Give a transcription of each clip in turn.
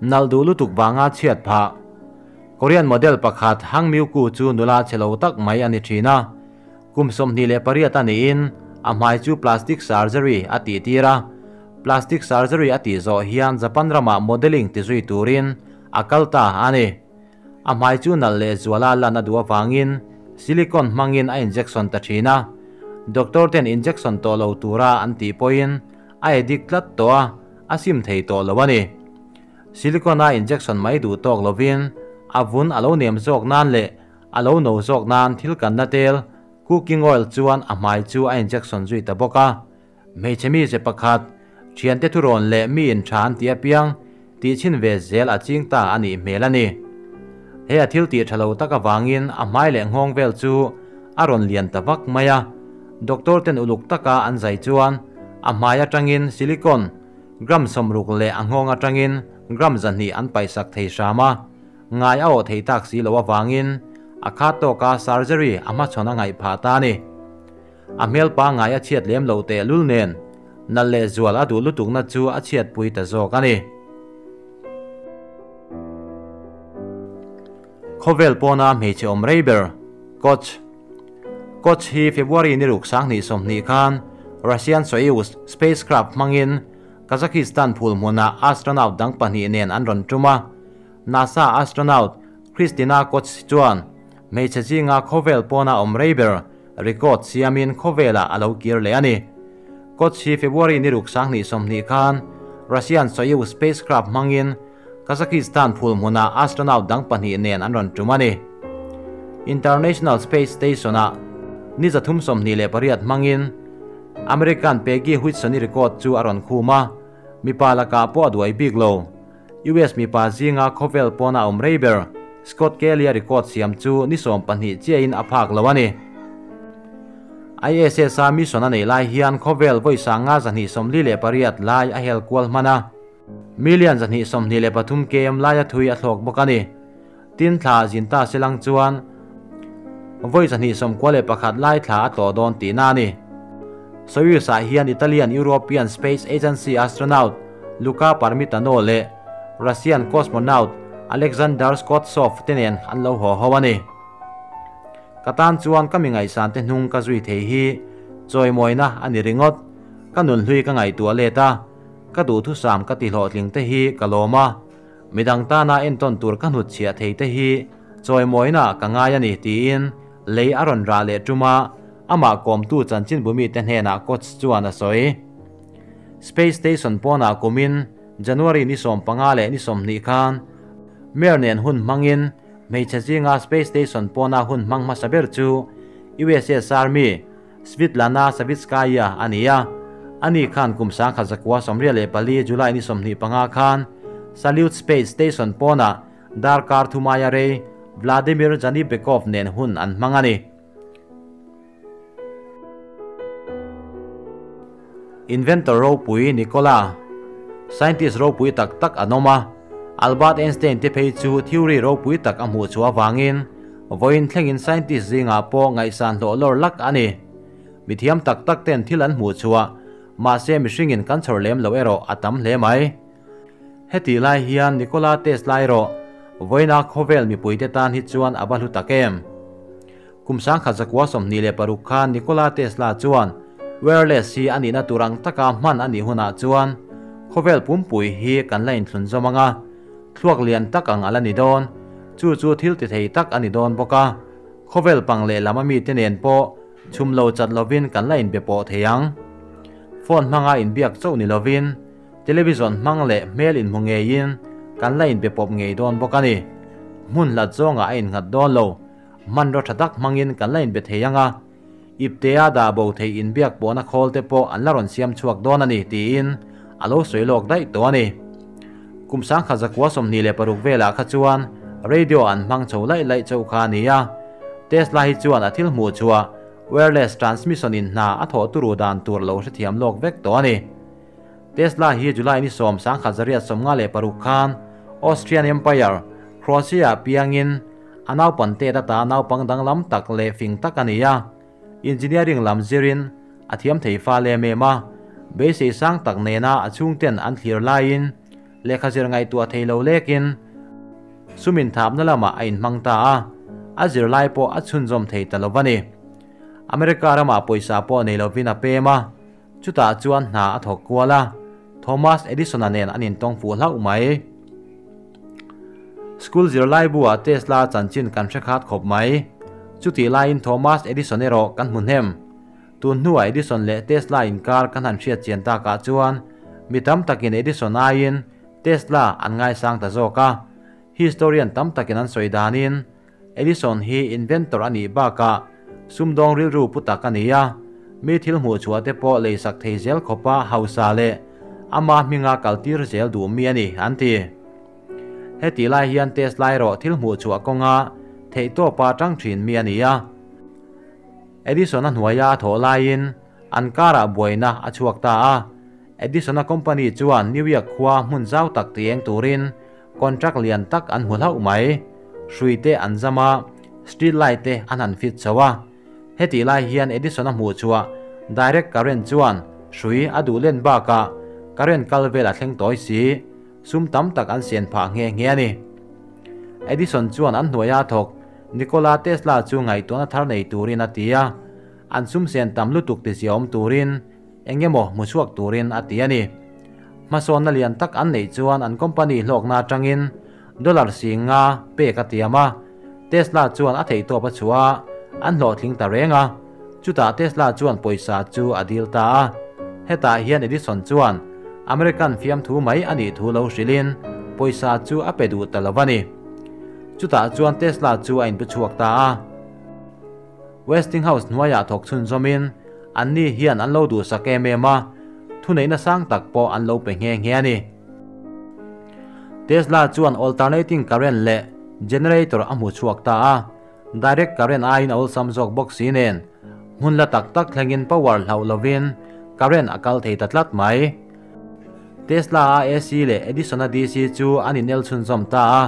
Nalh duh lutuk vanga chhiat phah. Korean model pakhat Hang Miu-ku chu nula chhe lo tak mai a ni thin a. Kum 28 a niin a hmai chu plastic surgery a tih tir a. Plastic surgery a tih zawh hian Japan ramah modelling ti zui turin a kal ta a ni. A hmai chu nalh leh zuala lan a duh avangin silicone hmangin a injection ta thin a. Doctor ten injection tawh lo tura an tih pawhin a addict tlat tawh a, a sim thei tawh lo a ni. Silicone a injection mai duh tawk lovin a vun a lo nem zawk nan leh a lo no zawk nan thil kanna tel, cooking oil, chuan a hmai chu a injection zui ta bawk a. Hmeichhe mi ze pakhat, thiante thurawn leh mi in tha an ti apiang tih chhin ve zel a ching ta a nih hmel a ni. He a thil tih tha lo tak avangin a hmai leh nghawng vel chu a rawn lian ta vak mai a. Doctor ten uluk taka an zai chuan a hmai atangin silicone gram 60 leh a nghawng atangin gram 200 an paihsak thei hram a. Ngai a awh thei tak si lo avangin a khat tawka surgery a hmachhawn a ngaih phah ta a ni. A hmel pangngai a chhiat lem loh tehlul nen, nalh leh zual a duh lutukna chu a chhiatpui ta zawk a ni. Khawvel pawna hmeichhe awm rei ber, Koch. Koch hi February ni ruk 2020 khan Russian Soyuz spacecraft hmangin Kazakhstan phul hmunah astronaut dang pahnih nen an rawn tum a. NASA astronaut Christina Koch chuan hmeichhe zinga khawvel pawna awm rei ber record siamin khawvelah a lo kir leh a ni. Koch hi February ni ruk 2020 khan Russian Soyuz spacecraft hmangin Kazakhstan phul hmunah astronaut dang pahnih nen an rawn tum a ni. International Space Station-ah ni 328 hmangin American Peggy Whitson-i record chu a rawn khum a, mipa lakah pawh a duai bik lo. US mipa zinga khawvel pawna awm rei ber Scott Kelly-a record siam chu ni 12 chiahin a phak lo a ni. ISS-a mission a neih lai hian khawvel vawi 528 lai a hel kual hman a, million 223 km laia thui a thlawk bawk a ni. Tin thla zin ta silang chuan vawi 291 lai thla a tlawh dawn tihna a ni. Soyuz-ah hian Italian European Space Agency astronaut Luca Parmitano leh Russian cosmonaut Alexander Skvortsov te nen an lo haw ho a ni. Ka tan chuan ka mi ngaihsan te hnung ka zui thei hi chawimawina a ni ringawt. Ka nun hlui ka ngaihtuah let a, ka duhthusam ka ti hlawhtling te hi ka lawm a. Midang tana entawn tur ka hnutchhiah thei te hi chawimawina ka ngai a ni tiin lei a rawn rah leh tum a, amah kawmtu chanchinbu mite hnenah Koch chuan a sawi. Space Station pawnah kumin January ni 15 leh ni 20 khan Mir nen hun hmangin hmeichhe zinga Space Station pawna hun hmang hmasa ber chu USSR mi Svetlana Savitskaya a ni a. Ani khan kum 1984 July ni 25 khan Salyut Space Station pawnah darkar thumaya rei Vladimir Dzhanibekov nen hun an hmang a ni. Inventor ropui Nikola, scientist ropui tak tak an awm a, Albert Einstein te phei chu theory ropui tak a hmuh chhuah avangin vawiin thlengin scientist zingah pawh ngaihsan hlawh lawr lak a ni. Mithiam tak tak ten thil an hmuh chhuah, mahse mihringin kan chhawr lem lo erawh a tam hle mai. Heti lai hian Nikola Tesla erawh vawiina khawvel mipuite tan hi chuan a va hlu tak em? Kum 1926 khan Nikola Tesla chuan wireless hi a nihna tur ang taka hman a nih hunah chuan khawvel pumpui hi kan la inthlun zawm ang a, thluak lian tak ang a la ni dawn. Chu chu thil ti thei tak a ni dawn bawk a, khawvel pang leh lam a mite nen pawh chhum lo chat lovin kan la inbe pawh thei ang. Phone hmanga inbiak chauh ni lovin television hmang leh hmel inhmu ngeiin kan la inbe pawp ngei dawn bawk a ni. Hmun hlat zawngah a innghat dawn lo. Hmanraw tha tak hmangin kan la inbe thei ang a, iptea dah bo thei inbiak pawhna khawl te pawh an la rawn siam chhuak dawn a ni tiin a lo sawi lawk daih tawh a ni. Kum 1926 velah kha chuan radio an hmang chho laih laih chauh kha a ni a, Tesla hi chuan a thil hmuh chhuah wireless transmission in hna a thawh turu dan tur lo hrethiam lawk vek tawh a ni. Tesla hi July ni 10 1956 khan Austrian Empire, Croatia piangin a naupan tet ata naupang danglam tak leh fing tak a ni a. Engineering lam zirin a thiam thei fa lem em a, beisei sang tak nena a chhungten an thlir laiin Lehkha zir ngaihtuah thei lo lekin sum inthapna lamah a inhmang ta a, a zirlai pawh a chhunzawm thei ta lo va ni. America ramah pawisa pawh nei lovin a pem a, chutah chuan hna a thawk kual a, Thomas Edison-a nen an intawng fuh hlauh mai. School zirlai buah Tesla chanchin kan hre khat khawp mai. Chutih laiin Thomas Edison erawh kan hmu hnem. Tun hnuah Edison leh Tesla inkar kan han hriat chian takah chuan mi tam takin Edison aiin Tesla an ngaisang ta zawk a. Historian tam takin an sawi danin Edison hi inventor a nih bakah sumdawng rilru pu tak a ni a, mi thil hmuh chhuah te pawh leisak thei zel khawpa hausa leh ama hminga kaltir zel duh mi a ni, an ti. Heti lai hian Tesla erawh thil hmuh chhuah kawnga theihtawpa tang thin mi a ni a. Edison-a hnuaia a thawh laiin an karah buaina a chhuak ta a. Edison-a company chuan New York khua hmun zau tak ti eng turin contract lian tak an hmu hlauh mai. Hrui te an zam a, street light te an han fit chho a. Hetih lai hian Edison-a hmuh chhuah direct current chuan hrui a duh len bakah current kal vel a thleng tawi si. Sum tam tak an sian phah nghe nghe a ni. Edison chuan an hnuaia thawk Nikola Tesla chu ngaihtuahna thar nei turin a ti a, an sum sian tam lutuk ti ziaawm turin eng emaw hmu chhuak turin a ti a ni. Hmasawnna lian tak an neih chuan an company hlawkna atangin dollar 50 pek a tiam a, Tesla chuan a theihtawp a chhuah a, an hlawhtling ta reng a. Chutah Tesla chuan pawisa chu a dil ta a. Hetah hian Edison chuan American fiamthu mai a nih thu lo hrilhin pawisa chu a pe duh ta lo a ni. Chutah chuan Tesla chu a inpu chhuak ta a. Westinghouse hnuaiah thawk chhunzawmin anni hian an lo duhsak em em a, thuneihna sang tak pawh an lo pe nghe nghe a ni. Tesla chuan alternating current leh generator a hmu chhuak ta a. Direct current aiin a awlsam zawk bawk si nen, hmun la tak tak thlengin power hlauh lovin current a kal thei ta tlat mai. Tesla a AC leh Edison a DC chu an inel chhunzawm ta a.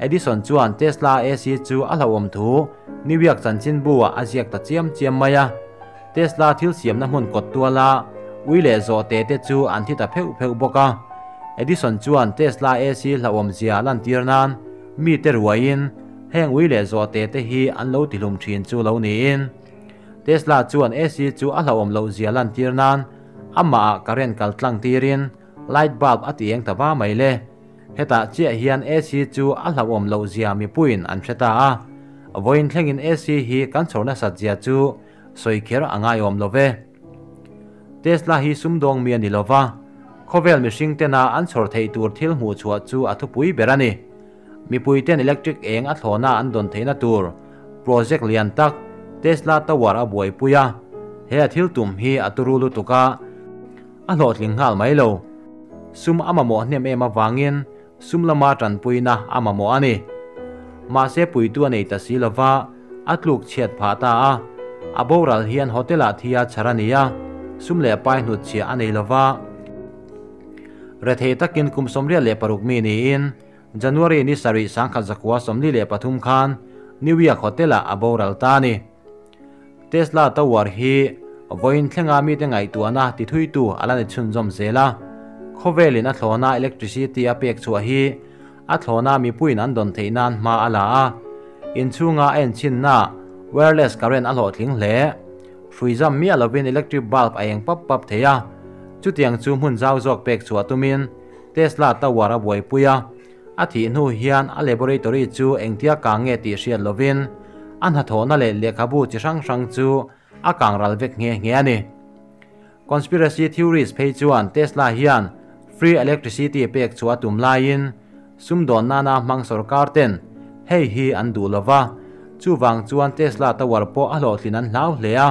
Edison chuan Tesla a AC chu a hlauhawm thu New York chanchinbu ah a ziak ta chiam chiam mai a. Tesla thil siamna hmun kawt tuala ui leh zawhte te chu an thi ta pheuh pheuh bawk a. Edison chuan Tesla AC hlauhawm zia lantir nan mite ruaiin Heng ui leh zawhte te hi an lo tihlum thin chu lo niin. Tesla chuan AC chu a hlauhawm loh zia lantir nan amah ah current kal tlang tirin light bulb a ti eng ta va mai le. Hetah chiah hian AC chu a hlauhawm loh zia mipuiin an hre ta a. Vawiin thlengin AC hi kan chhawr nasat zia chu sawi kher a ngaiawm lo ve. Tesla hi sumdawng mi a ni lo va, khawvel mihring tena an chhawr theih tur thil hmuh chhuah chu a thupui ber a ni. Mipuiten electric eng a thlawhna an dawn theihna tur project lian tak Tesla Tower a buaipui a, he a thil tum hi a turu lutuk a, a hlawhtling nghal mai lo. Sum a mamawh hnem em avangin sum lama tanpuina a mamawh a ni. Mahse puitu a nei ta si lova, a tluk chhiat phah ta a. A boral hian hotel-ah thi a chhar a ni a, sum leh pai hnutchhiah a nei lova. Rethei takin kum 86 mi niin January ni sarih 1943 khan New York Hotel-ah a boral ta a ni. Tesla Tower hi vawiin thlenga mite ngaihtuahna tithuitu a la ni chhunzawm zel a. Khawvelin a thlawhna electricity a pek chhuah hi a thlawhna mipuiin an dawn theih nan hma a la a. Inchhunga a enchhinna wireless current a hlawhtling hle. Hrui zam miah lovin electric bulb a eng pap pap thei a. Chutiang chu hmun zau zawk pek chhuah tumin Tesla Tower a buaipui a, a thih hnu hian a laboratory chu engtia kang nge tih hriat lovin a hnathawhna leh lehkhabu chi hrang hrang chu a kang ral vek nghe nghe a ni. Conspiracy theories phei chuan Tesla hian free electricity pek chu a tum laiin sumdawn nana hmang sorkar ten hei hi an duh lova, chuvang chuan Tesla Tower pawh a hlawhtlin an hlau hle a,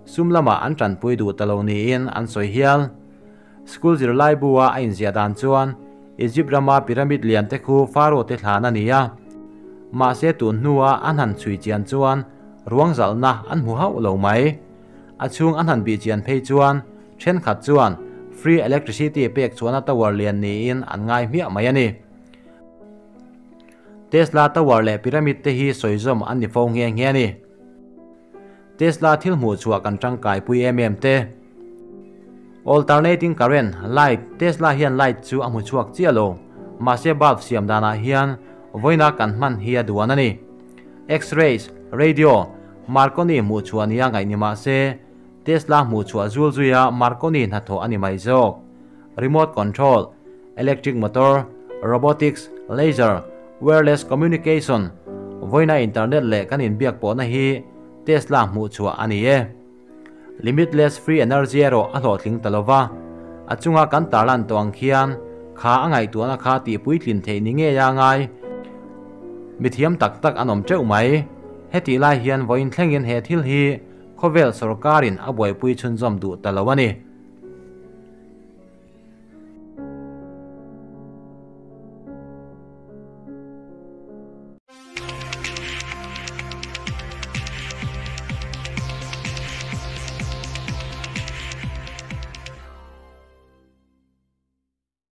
sum lamah an tanpui duh ta lo niin an sawi hial. School zirlai bu-a a inziah dan chuan Egypt rama pyramid lian te khu Pharaoh te thlan a ni a. Mahse tun hnua an han chhui chian chuan ruang zalhna an hmu hauh lo mai. A chhung an han bih chian phei chuan thenkhat chuan free electricity pek chhuahna tower lian niin an ngai hmiah mai a ni. Tesla tower leh pyramid te hi sawizawm an ni fo nghe nghe a ni. Tesla thil hmuh chhuah kan tangkai pui em em te. Alternating current, light, Tesla hian light chu a hmu chhuak chiah lo. Mahse bulb siam danah hian vawiina kan hman hi a duan a ni. X-rays, radio, Marconi hmuh chhuah nia ngaih ni mah se, Tesla hmuh chhuah zul zuia Marconi hnathawh a ni mai zawk. Remote control, electric motor, robotics, laser, wireless communication, vawiina internet leh kan inbiak pawhna hi Tesla hmuh chhuah a ni e. Limitless free energy erawh a hlawhtling ta lova, a chunga kan tarlan tawh ang khian kha a ngaihtuahna kha tih puitlin theih ni ngei a ngai. Mithiam tak tak an awm teuh mai. Hetih lai hian vawiin thlengin he thil hi khawvel sawrkarin a buaipui chhunzawm duh ta lo a ni.